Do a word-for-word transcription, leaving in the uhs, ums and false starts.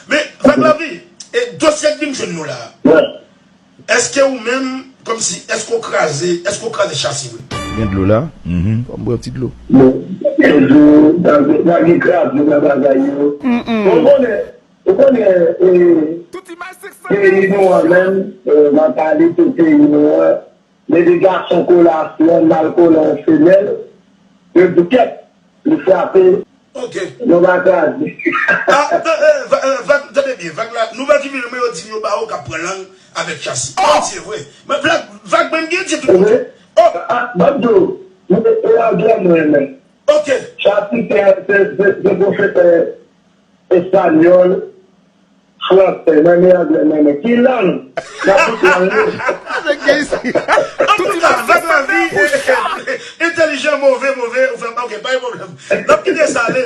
Men, Vag Lavi, e dosye k vin jwenn nou la a, Wè. Èske ou menm, kòmsi, èske w kraze, èske w kraze Chasi vre? Gen dlo la. Mhm. Fò m bwè yon ti dlo. Bon, toujou, nan gen kraze nan bagay yo. Bon, ou konnen, ou konnen, e, peyi nou an menm, e, mantalite peyi nou an, lè de gason kole a fi an, mal kole yon femèl, yo di kèt, li frape, Ok. nou pa kraze. Ah, eh, eh, va- eh, Vag, tande byen, Vag la, nou pa vini men yo di yo ba ou k ap pran lang avèk Chasi. Bondye vre. Men Vag, Vag menm gen di tout kote. Oh, Ah, Babdo, nou te anglè mwen men. Ok. Chasi te, te, te, te pwofesè espanyòl, fransè, nan men anglè mwen men. Ki lang? Nan tout lang yo. Antouka, Vag Lavi, entèlijan, move, move, ou fè, ok, pa gen pwoblèm. N ap kite sa ale.